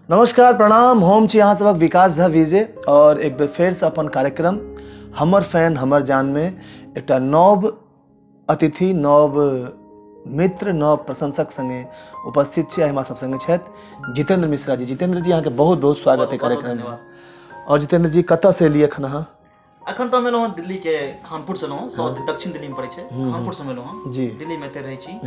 नमस्कार प्रणाम, हम छी अहाँ सबक विकास झा विजय और एक बेर फेरसँ अपन कार्यक्रम हमर फैन हमर जानमे एकटा नव अतिथि, नव मित्र, नव प्रशंसक संगे उपस्थित छी। हमरा सब संगे छथि जितेंद्र मिश्रा जी। जितेंद्र जी, अहाँके बहुत बहुत स्वागत है कार्यक्रम में। और जितेंद्र जी, कतऽ से एलियै एखन अहाँ? अखन तऽ हम एलहुँ हँ दिल्ली के खानपुर से एलहुँ हँ, साउथ दक्षिण दिल्ली में पड़ै छै, खानपुर से एलहुँ हँ। दिल्ली में एते रहै छी,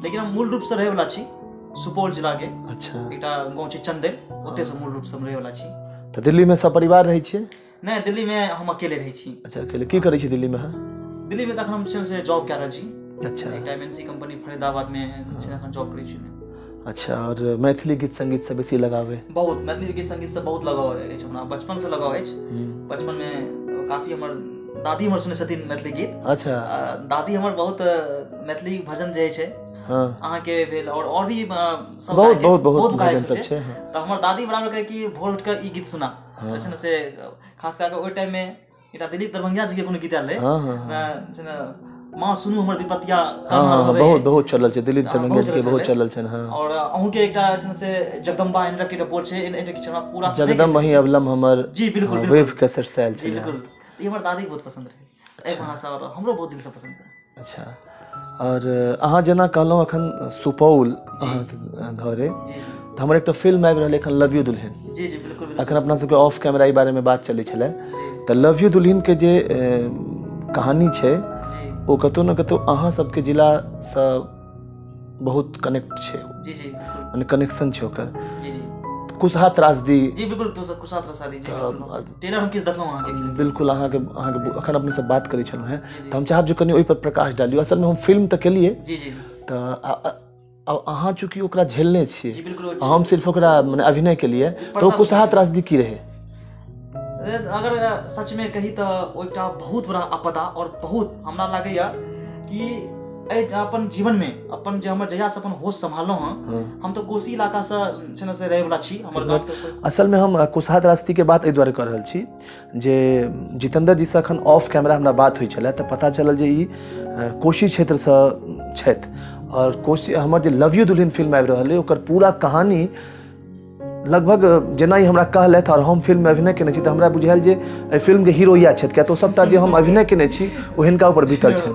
लेकिन हम मूल रूप से रहै वाला छी सुपौल जिला के। एकटा गाँव छै चंदेल, ओतय से मूल रूप से हम रहै वाला छी। तऽ दिल्ली में सब परिवार रहै छियै? नहि, दिल्ली में हम अकेले रहै छी। अच्छा, अकेले। की करै छी दिल्ली में अहाँ? दिल्ली में तऽ अखन हम से जॉब कए रहल छी। एकटा एमएनसी कंपनी फरीदाबाद में छै, अखन जॉब करै छी। अच्छा, और मैथिली गीत संगीत से बेसी लगाव है? बहुत, मैथिली गीत संगीत से बहुत लगाव अछि हमरा, बचपन से लगाव अछि। बचपन में काफी हमर दादी हमर सुनै छथिन मैथिली गीत। दादी हमर बहुत मैथिली भजन जे छै अहाँके भेल और भी सब बहुत बहुत बहुत भजन सब छै। तऽ हमर दादी बराबर कहै कि भोर उठि कऽ ई गीत सुना जे छै ने, से खास कए कऽ ओहि टाइम में एकटा दिलीप दरभंगिया जी के कोनो गीत आयल रहै छै ने, माँ सुनू हमर विपतिया। बहुत बहुत चलल छै दिलीप दरभंगिया जी के, बहुत चलल छै। हाँ। और अहूँ के एकटा छै ने से जगदम्बा इनका के बोल छै, इनका के पूरा जगदम्बा ही अवलम हमर। जी बिल्कुल, वेव कैसेट से आयल छै। बिल्कुल, ई हमर दादी के बहुत पसंद रहे एहि भाषा और हमरो बहुत दिल से पसंद है। अच्छा, और अहाँ जेना कहलहुँ अखन सुपौल अहाँके घर है, तऽ हमर एकटा फिल्म आबि रहल एखन लव यू दुल्हन। जी जी बिल्कुल। अखन अपना सबके ऑफ कैमरा ई बारे में बात चलै छलै, तऽ लव यू दुल्हन के जे कहानी छै ओ कतौ ने कतौ अहाँ सबके जिलासँ बहुत कनेक्ट छै। जी जी मने कनेक्शन छै ओकर। जी जी। कुशहा त्रासदी। जी बिल्कुल, तो कुशहा त्रासदी जी, टेलर हम किस देखलहुँ अहाँके। बिल्कुल, अहाँके अखन अपने सब बात करै छलहुँ हेँ, तऽ हम चाहब जे कनि ओहि पर प्रकाश डालियौ। असलमे हम फिल्म तऽ केलियै। जी जी। तऽ अहाँ चूँकि ओकरा झेलने छियै, हम सिर्फ ओकरा मने अभिनय केलियै, तऽ ओ कुशहा त्रासदी की रहै? अगर सच में कही तऽ ओ एकटा बहुत बड़ा आपदा और बहुत हमरा लागैया कि एहि अपन जीवन में अपन जे हमर जहिया से अपन होश सम्हालहुँ हँ, हम तऽ कोसी इलाका से छै ने से रहै वाला छी, हमर गाँव तऽ। असल में हम कुशहा त्रासदी के बात एहि दुआरे कऽ रहल छी जे जितेंद्र जी से अखन ऑफ कैमरा हमरा बात होइ छलै तऽ पता चलल जे ई कोशी क्षेत्रसँ छथि और कोशी हमर जे लव यू दुल्हन फिल्म आबि रहल अइ ओकर पूरा कहानी लगभग जेना ही हमरा कहलथि और हम फिल्ममे अभिनय केने छी तऽ हमरा बुझायल जे एहि फिल्मके हीरो इएह छथि, किया तऽ ओ सबटा जे हम अभिनय केने छी ओ हिनका ऊपर बीतल छनि।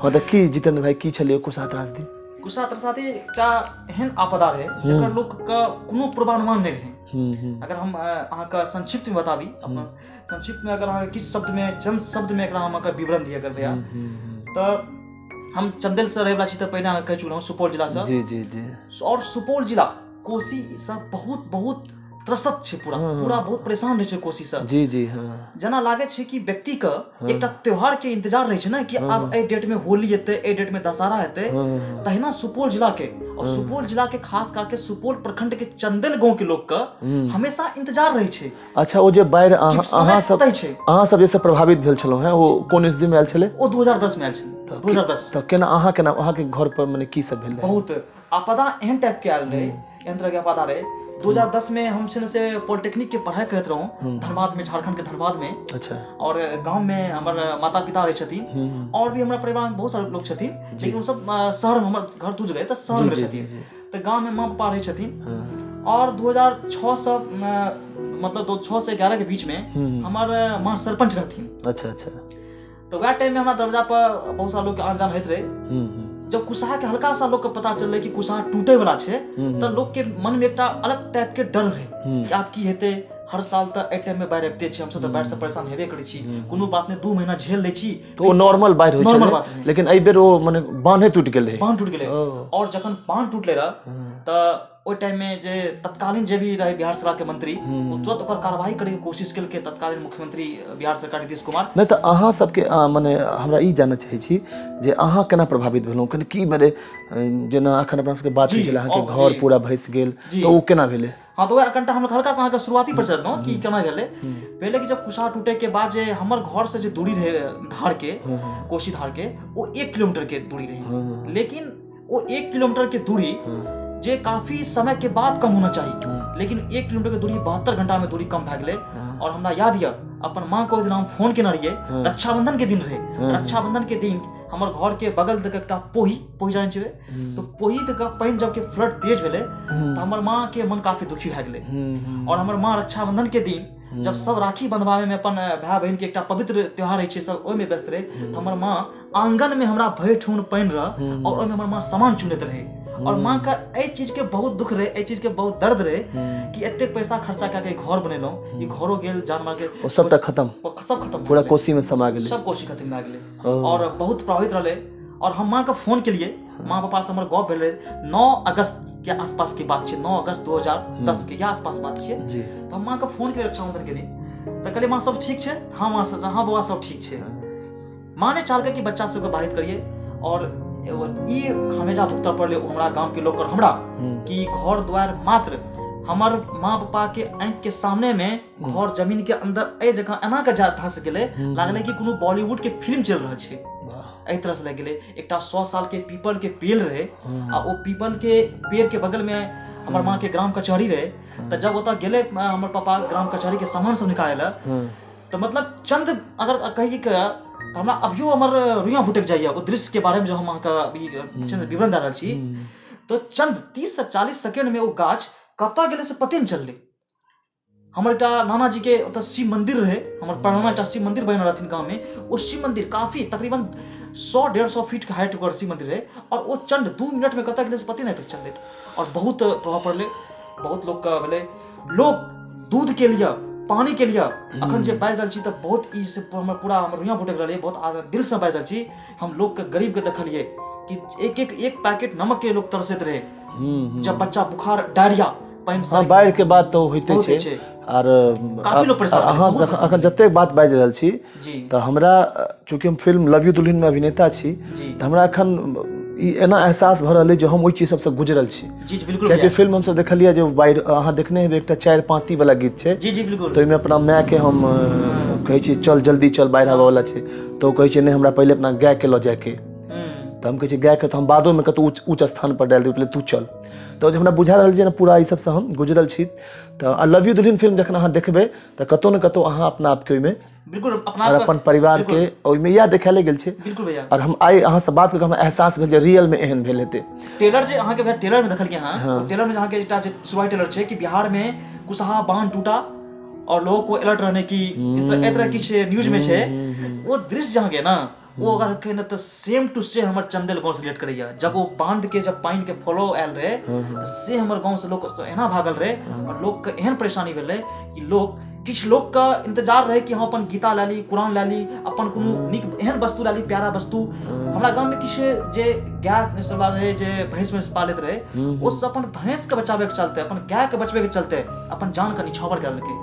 हाँ, तऽ की जितेंद्र भाई, की छलै कुशहा त्रासदी? कुशहा त्रासदी एकटा एहन आपदा रहै जकर लोकके कोनो पूर्वानुमान नहि रहै। अगर हम अहाँके संक्षिप्तमे बताबी, अपन संक्षिप्तमे अगर अहाँके किछु शब्दमे जन शब्दमे एकरा हम अहाँके विवरण दिअ अगर भैया, तऽ हम चंदेल से रहै वाला छी, तऽ पहिने अहाँके कहि चुकलहुँ सुपौल जिलासँ। जी जी जी। और सुपौल जिला कोसी से बहुत बहुत त्रसत छै, पूरा पूरा बहुत परेशान रहै छै कोसी से। जी जी हाँ। जेना लागै छै कि व्यक्ति के एकटा त्योहार के इंतजार रहै छै ने कि आब एहि डेट में होली हेतै, एहि डेट में दशहरा हेतै, तहिना सुपौल जिला के और सुपौल जिला के खास करके सुपौल प्रखंड के चंदेल गांव के लोग के हमेशा इंतजार रहै छै। अच्छा, ओ जे बाढ़ि अहाँ सब अहाँ सब जैसे प्रभावित भेल छलहुँ हेँ, ओ कोन ईस्वी में आयल छलै? ओ 2010 में आयल छलै, 2010। तऽ केना अहाँ केना अहाँके घर पर मने की सब भेल? बहुत आपदा एहन टाइप के आयल रहै, एहन तरह के आपदा रहै। 2010 में हम छै से पॉलिटेक्निक के पढ़ाई करैत रहूँ धनबाद में, झारखंड के धनबाद में। और गाँव में हमर माता पिता रहै छथिन और भी हमरा परिवार में बहुत सारे लोग छथिन, लेकिन ओ सब शहर में, हमर घर दू जगह तऽ शहर में छथिन, तऽ गाँव में माँ पापा रहै छथिन। और 2006 से मतलब 6 से 11 के बीच में हमर माँ सरपंच रहथिन। अच्छा अच्छा। तऽ वएह टाइम में हमरा दरवाजा पर बहुत सारा लोग के आन जान होइत रहे। जब कुशहा के हल्का सा लोग के पता चललै कि कुशहा टूटे वाला छै, तऽ लोग के मन में एकटा अलग टाइप के डर रहे कि आब की हेतै, हर साल तऽ एहि टाइम में बाढ़ि आबिते छै, हमसब तऽ बाढ़ि से परेशान हेबे करै छी, कोनो बात नहि 2 महीना झेल लै छी। तऽ ओ नॉर्मल बाढ़ि होइ छलै, लेकिन एहि बेर ओ मने बान्हे टूटि गेल रहै। बान्ह टूटि गेलै। और जखन बान्ह टूटलै रह तऽ ओहि टाइम में जे तत्कालीन जे भी रहे बिहार सरकार के मंत्री, ओ तुरंत ओकर कार्रवाई करे के कोशिश केलकै तत्कालीन मुख्यमंत्री बिहार सरकार नीतीश कुमार। नहि तऽ अहाँ सबके मने हमरा ई जानऽ चाहै छी जे अहाँ केना प्रभावित भेलहुँ, कनि की मने जेना अखन अपना सबके बात होइ छलै अहाँके घर पूरा भसि गेल, तऽ ओ केना भेलै? हाँ, तो वएह कनिटा हम हल्का सा अहाँके शुरुआती पर चललहुँ कि केना भेलै। पहिले कि जब कुशहा टूटे के बाद जे हमर घर से जे दूरी रहे धार के, कोसी धार के, ओ 1 किलोमीटर के दूरी रहे, लेकिन ओ 1 किलोमीटर के दूरी जे काफी समय के बाद कम होना चाहिए, लेकिन 1 किलोमीटर के दूरी 72 घंटा में दूरी कम भए गेलै। और हमरा याद यऽ अपन माँ के ओहि दिन हम फोन केने रहियै, रक्षाबंधन के दिन रहे। रक्षाबंधन के दिन हमर घर के बगल तक एकटा पोही, पोही जानै छियै, तऽ पोही तक पानि जब के फ्लड तेज भेलै तऽ हमर माँ के मन काफी दुखी भए गेलै। और हमर माँ रक्षाबंधन के दिन जब सब राखी बंधवावे में अपन भाय बहिन के एकटा पवित्र त्योहार होइ छै, सब ओहिमे व्यस्त रहे, तऽ हमर माँ आंगन में हमरा भरि ठेहुन पानि रह और ओहिमे हमर माँ सामान चुनैत रहे। और माँ के एहि चीज के बहुत दुख रहे, एहि चीज के बहुत दर्द रहे कि एतेक पैसा खर्चा कए के घर बनेलहुँ, ई घरो गेल, जानवर के सबटा खत्म, सब खत्म, पूरा कोसी में समा गेलै, सब कोसी खत्म भए गेलै। और बहुत प्रभावित रहलै। और हम माँ के फोन केलिए, माँ पापा से हमर गप भेल रहे 9 अगस्त के आसपास के बात छै, 9 अगस्त 2010 के आसपास बात छै। तऽ हम माँ के फोन केलिए रक्षाबंधन के दिन, तऽ कहलिए माँ सब ठीक छै? हाँ माँ, हाँ बौआ सब ठीक छै। माँ ने चाहलकै कि बच्चा सबके बाधित करिए। और ई खामेजा भुगतऽ पड़लै हमरा गाम के लोग और हमरा कि घर द्वार मात्र हमर माँ पापा के आँखि के सामने में घर जमीन के अंदर एहि जगह एना के धस गेलै, लागलै कि कोनो बॉलीवुड के फिल्म चलि रहल छै, एहि तरह से लागि गेलै। एकटा 100 साल के पीपल के पेड़ रहे आ ओ पीपल के पेड़ के बगल में हमर माँ के ग्राम कचहरी रहे। तऽ जब ओतऽ गेलै हमर पापा ग्राम कचहरी के सामान सब निकालै लए, तऽ मतलब चंद अगर कहिए के तऽ हमरा अभियो हमर रुइयाँ भुटकि जाइए ओ दृश्य के बारे में, जो हम अहाँके अभी चंद विवरण दऽ रहल छी। तऽ चंद 30 से 40 सेकेंड में ओ गाछ कतऽ गेलै से पते नहि चललै। हमर एकटा नानाजी के ओतऽ शिव मंदिर रहे, हमर परनाना एकटा शिव मंदिर बनेने रहथिन गाँव में। ओ शिव मंदिर काफी तकरीबन 100-150 फीट के हाइट ओकर शिव मंदिर रहे और ओ चंड 2 मिनट में कतऽ गेलै से पते नहि तक चललै। और बहुत प्रभाव पड़लै, बहुत लोकके भेलै। लोक दूध के लिए, पानी के लिए अखन जे बाजि रहल छी तऽ बहुत ई से हमर पूरा हमर रुइयाँ भुटकि रहल अइ, बहुत दिलसँ बाजि रहल छी। हम लोकके गरीबके देखलियै कि एक एक एक पैकेट नमक के लोक तरसैत रहे जब बच्चा बुखार डायरिया पानि। हाँ, बाढ़ि के बाद तऽ होइते छै। आर अहाँ अखन जतेक बात बाजि रहल छी तऽ हमरा चूँकि हम फिल्म लव you दुल्हन में अभिनेता छी, तऽ हमरा अखन ई एना एहसास भऽ रहल अइ जे हम ओहि चीज सबसँ गुजरल छी। कियाकि फिल्म हमसब देखलियै जे बाढ़ि, अहाँ देखने हेबै एकटा 4 पाँती वाला गीत छै, तऽ ओहिमे अपना मायके हम कहै छी चल जल्दी चल बाढ़ि आबऽ वाला छै, तऽ ओ कहै छै नहि हमरा पहिले अपना गायके लऽ जायके, तऽ हम कहै छी गायके तऽ हम बादोमे कतहु ऊँच स्थान पर डालि देबै, पहिले तू चल। तऽ हमरा बुझा रहल छै ने पूरा ई सबसँ हम गुजरल छी। तऽ लव you दुल्हन फिल्म जखन अहाँ देखबै तऽ कतहु ने कतहु अहाँ अपना आपके ओहिमे बिल्कुल अपना अपन परिवार के ओहिमे इएह देखायले गेल छै। बिल्कुल भैया। और हम आइ अहाँसँ बात कऽ हमरा एहसास भेल जे रियल में एहन भेल हेतै। टेलर जे अहाँके भैया टेलर में देखलियै अहाँ, टेलर में अहाँके एकटा जे शुरुआती टेलर छै कि बिहार में कुशहा बांध टूटा और लोगों को अलर्ट रहने की इस तरह किछु न्यूज में छै, वो दृश्य जे अहाँके ना वो अगर कही ने तऽ सेम टू सेम हमर चंदेल गाँव से रिलेट करैया। जब वो बांध के जब पानि के फॉलो आयल रहे तऽ से हमर गाँव से लोग एना भागल रहे और लोग के एहन परेशानी भेलै कि लोग किछु लोग के इंतजार रहे कि हम अपन गीता लए ली, कुरान लए ली, अपन कोनो नीक एहन वस्तु लए ली, प्यारा वस्तु। हमरा गाँव में किछु जे गाय सब रहे, जे भैंस भैंस पालैत रहे, ओ सब अपन भैंस के बचाबे के चलते, अपन गाय के बचबे के चलते अपन जान के निछावर कए देलकै।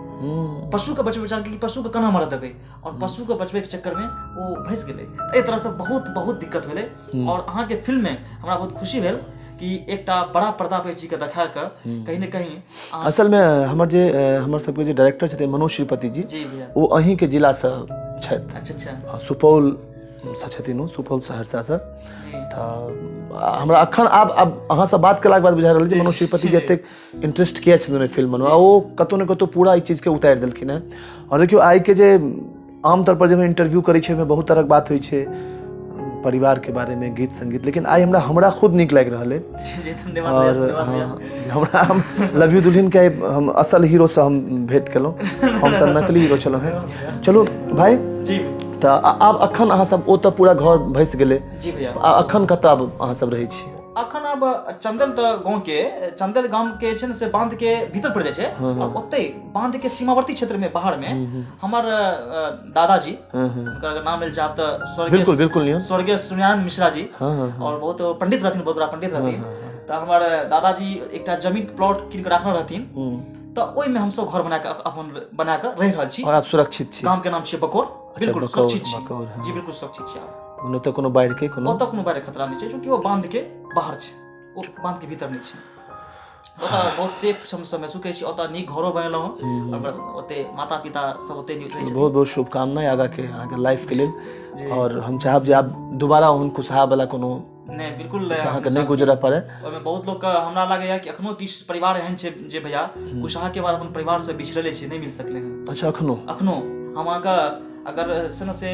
पशु के बचबे चाहलकै कि पशु के केना मरऽ देबै, और पशु के बचबे के चक्कर में ओ भैंस गेलै। एहि तरहसँ बहुत बहुत दिक्कत भेलै। और अहाँके फिल्म में हमरा बहुत खुशी भेल कि एकटा बड़ा पर्दा पे चीज के देखा कऽ कहीं ने कहीं असल में हमर जे हमर सबके जे डायरेक्टर छथिन मनोज श्रीपति जी, ओ अहीं के जिलासँ छथि। अच्छा अच्छा। सुपौलसँ छथिन ओ, सुपौल सहरसासँ। तऽ हमरा अखन आब आब अहाँसँ बात केलाके बाद बुझा रहल जे मनोज श्रीपति जी एतेक इंटरेस्ट किया छथिन फिल्म बनबा, ओ कतहु ने कतहु पूरा ई चीजके उतारि देलखिन हेँ। आओर देखियौ आइके जे आमतौर पर जब इंटरव्यू करै छै ओहिमे बहुत तरहक बात होइ छै परिवार के बारे में, गीत संगीत, लेकिन आइ हमरा हमरा खुद नीक लागि रहल अइ। और हमरा हम लव you दुल्हन के हम असल हीरोसँ हम भेंट केलहुँ, हम तऽ नकली हीरो छलहुँ हेँ। चलू भाई जी, तऽ आब अखन अहाँ सब ओतऽ पूरा घर भसि गेलै जी भैया, अखन कतऽ आब अहाँ सब रहै छी? अखन आब चंदेल तऽ गाँव के चंदेल गाम के छै ने से बांध के भीतर पड़ जाइ छै, और ओतै बांध के सीमावर्ती क्षेत्र में बाहर में हमर दादाजी, हुनकर नाम लेल जाब तऽ स्वर्गीय बिल्कुल स्वर्गीय सुनारायण मिश्रा जी, और बहुत पंडित रहथिन, बहुत बड़ा पंडित रहथिन। तऽ हमर दादाजी एकटा जमीन प्लॉट कीन के राखने रहथिन, तऽ ओहिमे हमसब घर बना कऽ अपन बना कऽ रहि रहल छी। और आप सुरक्षित छी? गाम के नाम छियै बकौर। बिल्कुल सुरक्षित छी जी, बिल्कुल सुरक्षित छी। ओतऽ कोनो बाढ़ि के कोनो ओतऽ कोनो बाढ़ि के खतरा नहि छै, चूँकि ओ बांध के बाहर छै, ओ बांध के भीतर नहि छै। ओतऽ बहुत सेफ हम सब महसूस करै छी, ओतऽ नीक घरो बनेलहुँ, ओतऽ माता पिता सब ओतै रहै छथिन। बहुत बहुत शुभकामना आगाँ के अहाँके लाइफ के लेल, और हम चाहब जे आब दोबारा ओहन खुशहा वाला कोनो नहि, बिल्कुल अहाँके नहि गुजरऽ पड़े। ओहिमे बहुत लोक के हमरा लागैया कि अखनो किछु परिवार एहन छै जे भैया कुशहा के बाद अपन परिवार से बिछड़ले छै, नहि मिल सकलै हँ। अच्छा, अखनो? अखनो हम अहाँके अगर से न से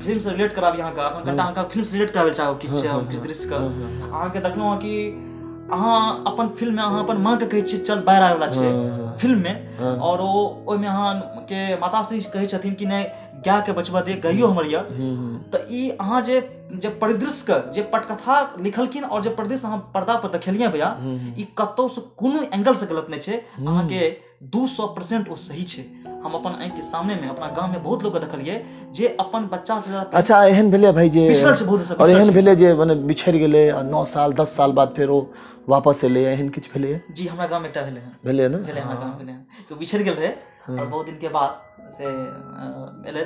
फिल्म से रिलेट कराबी, अहाँके अखन कनिटा अहाँके फिल्म से रिलेट कराबै लए चाहब किछु किछु दृश्यके। अहाँके देखलहुँ हँ कि अहाँ अपन फिल्म में अहाँ अपन माँ के कहै छियै चल बाढ़ि आबै वला छै फिल्म में, और ओ ओहिमे अहाँके माताश्री कहै छथिन कि नहि गाय के बचबऽ दे, गाइयो हमर यऽ। तऽ ई अहाँ जे जे परिदृश्य के जे पटकथा लिखलखिन और जे परिदृश्य अहाँ पर्दा पर देखेलियै भैया, ई कतौ से कोनो एंगल से गलत नहि छै, अहाँके 200% ओ सही छै। हम अपन आँखि के सामने में अपना गाँव में बहुत लोग के देखलियै जे अपन बच्चा से। अच्छा एहन भेलै भाई जे बिछड़ल छै बहुत, और एहन भेलै जे मने बिछड़ गेलै 9 साल 10 साल बाद फेर ओ वापस एलै, एहन किछु भेलै? जी हमरा गाँव में एकटा भेलै हँ, भेलै ने, भेलै हमरा गाँव भेलै हँ, बिछड़ गेल रहै और बहुत दिन के बाद से एलै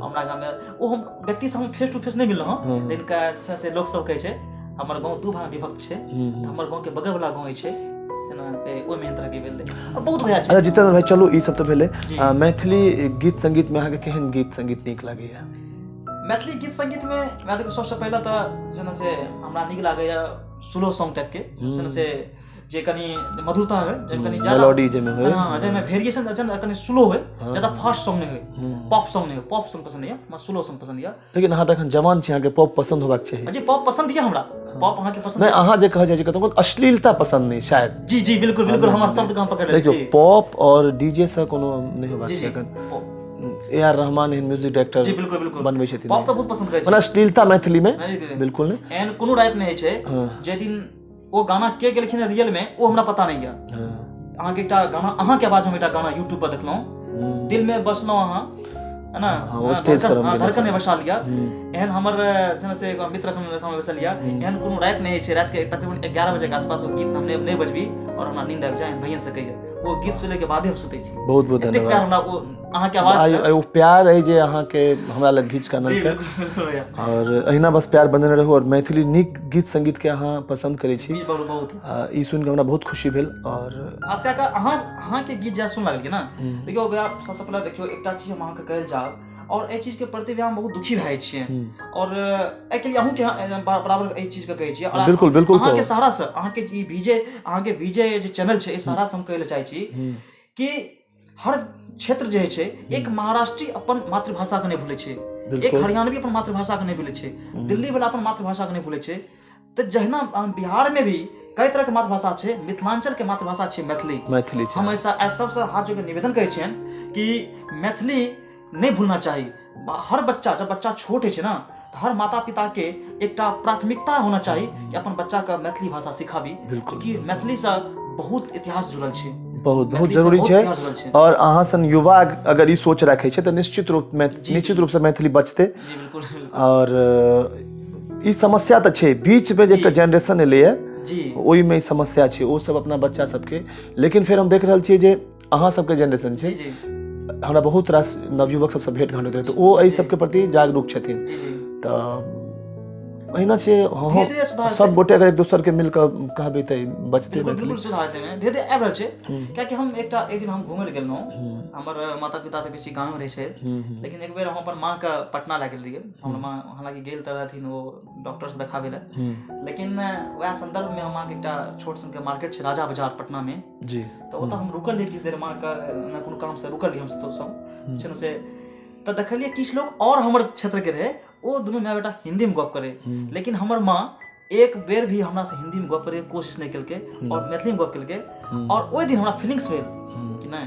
हमरा गाँव में। ओ हम व्यक्ति से हम फेस टू फेस नहि मिललहुँ हँ, लेकिन से लोक सब कहै छै हमर गाँव 2 भाग विभक्त छै, हमर गाँव के बगल वाला गाँव छै से ओहिमे एहन तरहके भेल रहै बहुत भैया छै। अच्छा जितेंद्र भाई चलू ई सब तऽ भेलै, मैथिली गीत संगीत में अहाँके केहन गीत संगीत नीक लागैया? मैथिली गीत संगीत में हमरा देखियौ सबसँ पहिले तऽ जेना से हमरा नीक लागैया स्लो सॉन्ग टाइप के, जेना से जे कनि मधुरता होइ, जाहिमे कनि मेलोडी जाहिमे होइ, हँ जाहिमे वेरिएशन कनि स्लो होइ, ज्यादा फास्ट सॉन्ग नहि होइ, पॉप सॉन्ग नहि होइ। पॉप सॉन्ग पसन्द यऽ हमरा, स्लो सॉन्ग पसन्द यऽ। लेकिन अहाँ तऽ एखन जवान छी, अहाँके पॉप पसन्द होबाक चाही। जी पॉप पसन्द यऽ हमरा, पॉप अहाँके पसन्द नहि? अहाँ जे कहै जाइ छी कतौ अश्लीलता पसन्द नहि शायद। जी जी बिल्कुल बिल्कुल, हमर शब्द कहाँ पकड़ देखियौ, पॉप और डीजे से कोनो नहि होबाक चाही। एखन ए आर रहमान एहन म्यूजिक डायरेक्टर जी बिल्कुल बिल्कुल बनबै छथिन, पॉप तऽ बहुत पसन्द करै छै। मने अश्लीलता मैथिली में बिल्कुल नहि। एहन कोनो राति नहि होइ छै जे दिन ओ गाना के गेलखिन रियल में ओ हमरा पता नहीं यऽ। अहाँके एकटा गाना अहाँके आवाज हम एकटा गाना यूट्यूब पर देखलहुँ, दिल में बसलहुँ अहाँ, है ना, धड़कन में बसा लिया। एहन हमर जेना से एगो मित्र एखन सामने बैसल यऽ, एहन कोनो राति नहि होइ छै, राति के तकरीबन 11 बजे के आसपास ओ गीत हम नहि बजबी और हमरा नींद आबि जाय, भइए सकैए। ओ गीत सुनै के बादे हम सुतै छी। बहुत बहुत धन्यवाद, प्यार हमरा ओ अहाँके आवाज से, ओ प्यार अइ जे अहाँके हमरा लग घीच कऽ आनलकै, और अहिना बस प्यार बनेने रहू। और मैथिली नीक गीत संगीत के अहाँ पसंद करै छी, बहुत ई सुनि कऽ हमरा बहुत खुशी भेल। और खास कए कऽ अहाँके गीत जे सुन लागलियै ने, देखियौ भैया सबसँ पहिले देखियौ एकटा चीज हम अहाँके कहल जाब, और एहि चीज के प्रति भी हम बहुत दुखी भए जाइ छियै, और एहिके लिए अहूँके बराबर एहि चीजके कहै छियै। और बिल्कुल बिल्कुल अहाँके सहारासँ, अहाँके ई विजय, अहाँके विजय जे चैनल छै, एहि सहारासँ हम कहै लए चाहै छी कि हर क्षेत्र जे होइ छै, एक महाराष्ट्री अपन मातृभाषाके नहि भूलै छै, एक हरियाणवी अपन मातृभाषाके नहि भूलै छै, दिल्ली वाला अपन मातृभाषाके नहि भूलै छै। तऽ जहिना बिहारमे भी कई तरहके मातृभाषा छै, मिथिलाञ्चलके मातृभाषा छै मैथिली। मैथिली हम एहि सबसँ हाथ जोड़ि कऽ निवेदन करै छियनि कि मैथिली नहीं भूलना चाहिए। हर बच्चा जब बच्चा छोट है ना, तो हर माता पिता के एकटा प्राथमिकता होना चाहिए कि अपन बच्चा के मैथिली भाषा सिखाबी, क्योंकि मैथिली से बहुत इतिहास जुड़ल छै, बहुत बहुत जरूरी छै। और अहाँ सन युवा अगर ई सोच रखे छै तऽ निश्चित रूप से मैथिली बचतै। और ई समस्या तऽ छै, बीच में जे एकटा जेनरेशन एलैए ओहिमे समस्या छै, ओ सब अपना बच्चा सबके। लेकिन फेर हम देख रहल छियै जे अहाँ सबके जेनरेशन छै, हमरा बहुत रास नवयुवक सबसँ भेट घाट होइत रहै, तऽ ओ एहि सबके प्रति जागरूक छथिन। तऽ अहिना छै, सब गोटे अगर एक दोसर के मिल कऽ कहबै तऽ बचतै मैथिली। बिल्कुल सुधार हेतै, धीरे धीरे आबि रहल छै। कियाकि हम एकटा एक दिन हम घूमै लए गेलहुँ, हमर माता पिता तऽ बेसी गाँवमे रहै छथि, लेकिन एक बेर हम अपन माँके पटना लए गेल रहियै। हमर माँ हालाँकि गेल तऽ रहथिन ओ डॉक्टरसँ देखाबै लए, लेकिन वएह सन्दर्भमे हम माँके एकटा छोट सनके मार्केट छै राजा बाजार पटनामे जी, तऽ ओतऽ हम रुकल रहियै किछु देर, माँके कोनो कामसँ रुकल रहियै हमसब सब छै ने से, तऽ देखलियै किछु लोग और हमर क्षेत्रके रहै, ओ दुनू माय बेटा हिन्दीमे गप करै, लेकिन हमर माँ एक बेर भी हमरा से हिन्दीमे गप करैके कोशिश नहि केलकै और मैथिलीमे गप केलकै। और ओहि दिन हमरा फीलिंग्स भेल कि नहि,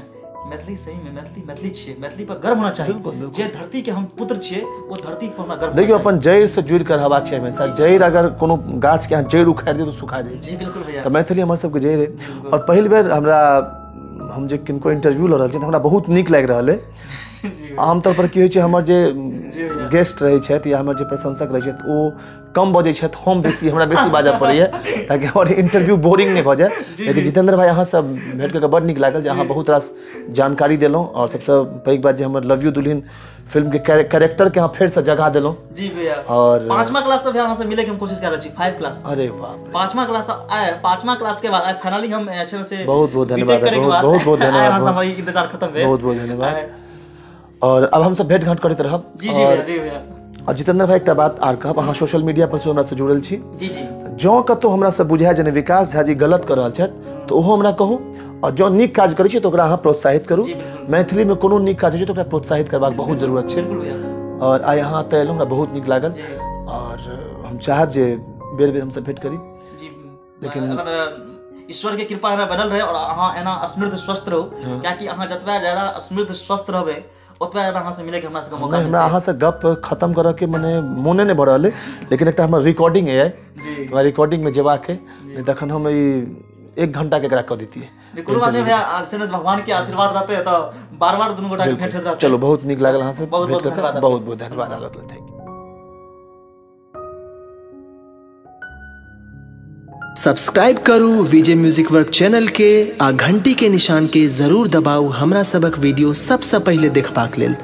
मैथिली सहीमे मैथिली मैथिली छियै, मैथिली पर गर्व होना चाही। जे धरती के हम पुत्र छियै ओ धरती पर हमरा गर्व। देखियौ अपन जड़ि से जुड़ि कऽ रहबाक चाही हमेशा। जड़ि अगर कोनो गाछ के अहाँ जड़ि उखाड़ि दियौ तऽ सुखा जाइ छै। जी बिल्कुल भैया, तऽ मैथिली हमर सबके जड़ि अइ। और पहिल बेर हमरा हम जे किनको इंटरव्यू लऽ रहल छी तऽ हमरा बहुत नीक लागि रहल अइ। आमतौर पर की होइ छै, हमर जे गेस्ट रहै छथि या हमर जे प्रशंसक रहै छथि ओ कम बजै छथि, हम बेसी, हमरा बेसी बाजऽ पड़ैए ताकि हमर इंटरव्यू बोरिंग नहि भऽ जाय। लेकिन जितेंद्र भाई अहाँ सब भेट कऽ बड़ नीक लागल जे अहाँ बहुत रास जानकारी देलहुँ, और सबसँ पैघ बात जे हमर लव you दुल्हिन फिल्म के कैरेक्टर के अहाँ फेरसँ जगा देलहुँ। जी भैया, और 5वां क्लास से अहाँ से मिले के हम कोशिश कर रहल छी, 5 क्लास। अरे बाप, 5वां क्लास आए, 5वां क्लास के बाद फाइनली हम से बहुत बहुत धन्यवाद, बहुत बहुत धन्यवाद, हमारा इंतजार खत्म भेल, बहुत बहुत धन्यवाद। और अब हम सब भेंट घाट करैत रहब। जी जी भैया, जी भैया। और जितेंद्र भाई एकटा बात आर कहब, अहाँ सोशल मीडिया पर से हमरा से जुड़ल छी। जी जी। जँ कतौ हमरा से बुझाय जे विकास झा जी गलत कर रहल छथि तऽ ओहो हमरा कहू। आओर जँ नीक काज करै छी तऽ ओकरा अहाँ प्रोत्साहित करू। मैथिलीमे कोनो नीक काज होइ छै तऽ ओकरा प्रोत्साहित करबाक बहुत जरूरत छै। आओर आइ अहाँ एतऽ एलहुँ, हमरा बहुत नीक लागल आओर हम चाहब जे बेर बेर हमसब भेंट करी। लेकिन अगर ईश्वर के कृपा एना बनल रहे और अहाँ एना समृद्ध स्वस्थ रहू, कियाकि अहाँ जतबा ज्यादा समृद्ध स्वस्थ रहबै ओतबा ज्यादा अहाँ से मिले के हमरा सबके मौका। हमरा अहाँ से गप खत्म करऽ के मने मोने नहि भऽ रहल है, लेकिन एकटा हमर रिकॉर्डिंग है, हमरा रिकॉर्डिंग में जेबाक है, नहीं तखन हम ई 1 घंटा के एकरा कऽ दितियै। कोनो बात नहीं भैया, भगवान के आशीर्वाद रहते है तो बार बार दुनू गोटा के भेंट होइत रहतै। चलो बहुत नीक लागल अहाँ से भेंट कऽ, बहुत बहुत धन्यवाद। Thank you. Subscribe करू विजय म्यूजिक वर्क चैनल के आ घंटी के निशान के जरूर दबाऊ हमरा सबक वीडियो सबसे पहले देखबाक लेल।